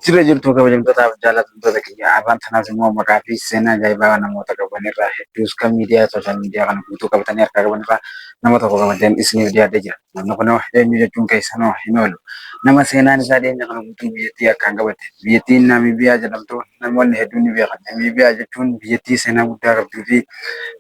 Jira jirtuu kabajamtootaaf jaallatamtoota kiyya har'aan tanaas immoo maqaa fi seenaa ajaa'ibaa namoota qaban irraa hedduus kan miidiyaa sooshaal miidiyaa kana guutuu qabatanii harkaa qaban irraa nama tokko qabadeen isiniif dhiyaadhee jira. Namni kunoo eenyu jechuun keessanoo hin oolu. Nama seenaan isaa dhiyeenya kana guutuu biyyattii akkaan qabate. Biyyattiin Naamiibiyaa jedhamtu namoonni hedduun ni beekan. Naamiibiyaa jechuun biyyattii seenaa guddaa qabduu fi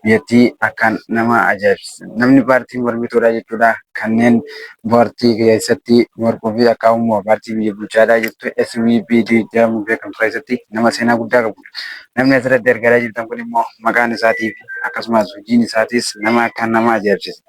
biyyattii akkaan nama ajaa'ibsiisan. Namni paartii mormituudha jechuudha. Kanneen paartii keessatti morkuu fi akka immoo paartii biyya bulchaadhaa jirtu SVPD jedhamuun beekamtu keessatti nama seenaa guddaa qabudha. Namni asirratti argaa jirtan kun immoo maqaan isaatii fi akkasumas hojiin isaatis nama akkaan nama ajaa'ibsiisa.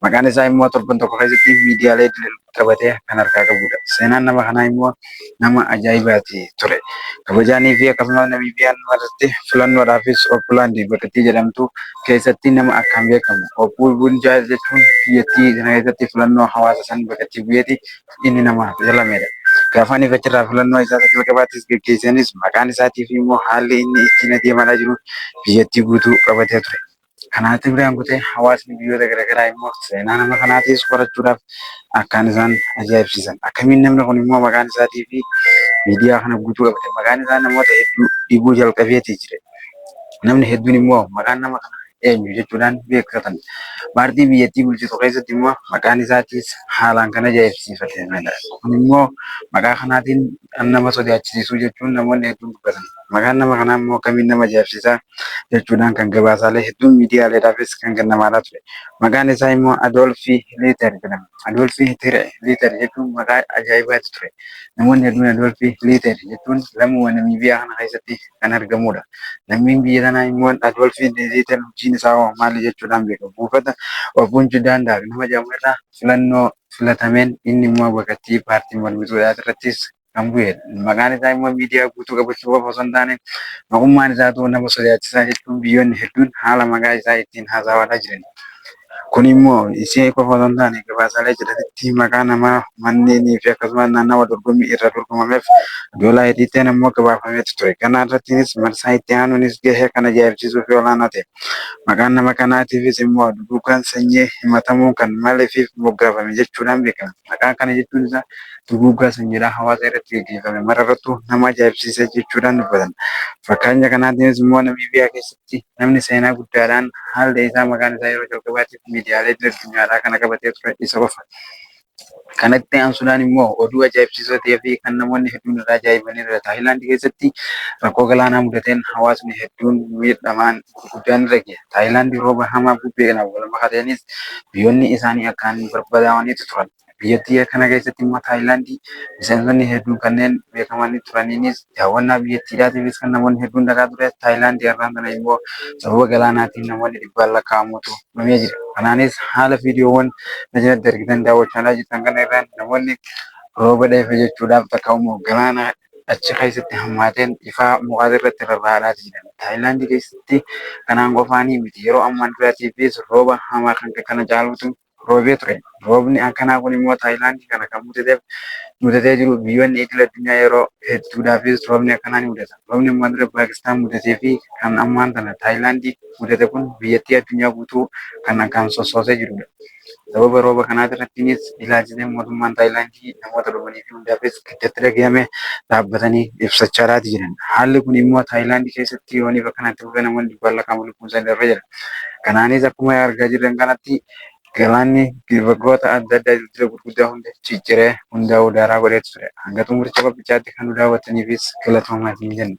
Maqaan isaa immoo torban tokko keessatti miidiyaalee qabatee kan harkaa qabudha. Seenaan nama kanaa immoo nama ajaa'ibaati ture. Kabajaanii fi akkasumas Namiibiyaan irratti filannoodhaafis Oppulaand bakkattii jedhamtu keessatti nama akkaan beekamu. Oppuu Bunjaa jechuun biyyattii kana keessatti filannoo hawaasa san bakkatti bu'eeti inni nama filamedha. Gaafa inni achirraa filannoo isaa jalqabaattis geggeessanis maqaan isaatii fi immoo haalli inni ittiin adeemaa jiru biyyattii guutuu qabatee ture. Kanaatti biraan kutee hawaasni biyyoota garaagaraa immoo seenaa nama kanaatis qorachuudhaaf akkaan isaan ajaa'ibsiisan. Akkamiin namni kun immoo maqaan isaatii fi miidiyaa kana guutuu qabate maqaan isaa namoota hedduu dhibuu jalqabeetii jire. Namni hedduun immoo maqaan nama kanaa eenyu jechuudhaan beekkatan. Paartii biyyattii bulchitu keessatti immoo maqaan isaatiis haalaan kan ajaa'ibsiifatamedha. Kun immoo maqaa kanaatiin kan nama sodaachisiisuu jechuun namoonni hedduun dubbatan. Maqaan nama kanaa immoo akkamiin nama ajaa'ibsiisaa jechuudhaan kan gabaasaalee hedduun miidiyaaleedhaafis kan kennamaadhaa ture. Maqaan isaa immoo Adoolfii Hileeter jedhama. Adoolfii Hileeter jechuun maqaa ajaa'ibaati ture. Namoonni hedduun Adoolfii Hileeter jechuun lammuma Namiibiyaa kana keessatti kan argamudha. Lammiin biyya tanaa immoo Adoolfii Hileeter hojiin isaa hoo maali jechuudhaan beekamu. Buufata Opunchu Daandaak nama jedhamu irraa filannoo filatameen inni immoo bakattii paartii mormituudhaa irrattis kan bu'edha. Maqaan isaa immoo miidiyaa guutuu qabachuu qofa osoo hin taane maqummaan isaatu nama sodaachisaa jechuun biyyoonni hedduun haala maqaa isaa ittiin haasawaa jiran. Kun immoo ishee qofa osoo hin taane gabaasaalee jedhanitti maqaa namaa manneenii fi akkasumas naannawa dorgommii irra dorgomameef doolaa hidhiiteen ammoo gabaafameetu ture. Kana irrattiinis marsaa itti aanuunis gahee kan ajaa'ibsiisuu fi olaanaa ta'e. Maqaan nama kanaatiifis immoo duguuggaan sanyii himatamuun kan maaliif moggaafame jechuudhaan beekama. Maqaan kana jechuun isaa duguuggaa sanyiidhaa hawaasa irratti gaggeeffame mara irrattuu nama ajaa'ibsiise jechuudhaan dubbatan. Fakkeenya kanaatiinis immoo Namiibiyaa keessatti namni seenaa guddaadhaan haalli isaa maqaan isaa yeroo jalqabaatiif miidiyaalee addunyaadhaa kana qabatee ture isa qofa. Kanatti aansuudhaan immoo oduu ajaa'ibsiisoo ta'ee fi kan namoonni hedduun irraa ajaa'ibanidha. Taayilaand keessatti rakkoo galaanaa mudateen hawaasni hedduun miidhamaan gurguddaan irra gahe. Taayilaand rooba hamaa bubbee kanaan wal makateenis biyyoonni isaanii akkaan barbadaa'aniitu turan. Biyyattii kana keessatti immoo Taayilaandii miseensonni hedduun kanneen beekamanii turaniinis daawwannaa biyyattiidhaatiifis kan namoonni hedduun dhaqaa ture. Taayilaandii har'aan tana immoo sababa galaanaatiin namoonni dhibbaan lakkaa'amutu dhumee jira. Kanaanis haala viidiyoowwan asirratti argitan daawwachaa jirtan kana irraan namoonni rooba dheefe jechuudhaaf takka immoo galaana achi keessatti hammaateen ifaa mukaa irratti rarra'aa jiran. Taayilaandii keessatti kanaan qofaanii miti yeroo ammaan duraatiifis rooba hamaa kan kana caalutu roobee ture. Roobni akkanaa kun immoo Taayilaandii kana kan mudateef mudatee jiru biyyoonni idil addunyaa yeroo hedduudhaafis roobni akkanaa ni mudata. Roobni ammaan dura Paakistaan mudatee fi kan ammaan tana Taayilaandii mudate kun biyyattii addunyaa guutuu kan akkaan sossoosee jirudha. Sababa rooba kanaatirrattiinis ilaalchisee mootummaan Taayilaandii namoota dhumanii fi hundaafis gaddatti dhagahame dhaabbatanii ibsachaadhaati jiran. Haalli kun immoo Taayilaandii keessatti yooniif akkanatti fufee namoonni dhibbaan lakkaa'amu lubbuun isaanii darbee jira. Kanaanis akkuma argaa jirran kanatti galaanni waggoota adda addaa dildila gurguddaa hunda cicciree hundaa'uu daaraa godheetu ture. Hanga xumuricha qophichaatti kan nu daawwattaniifis galatoomaa isin jenna.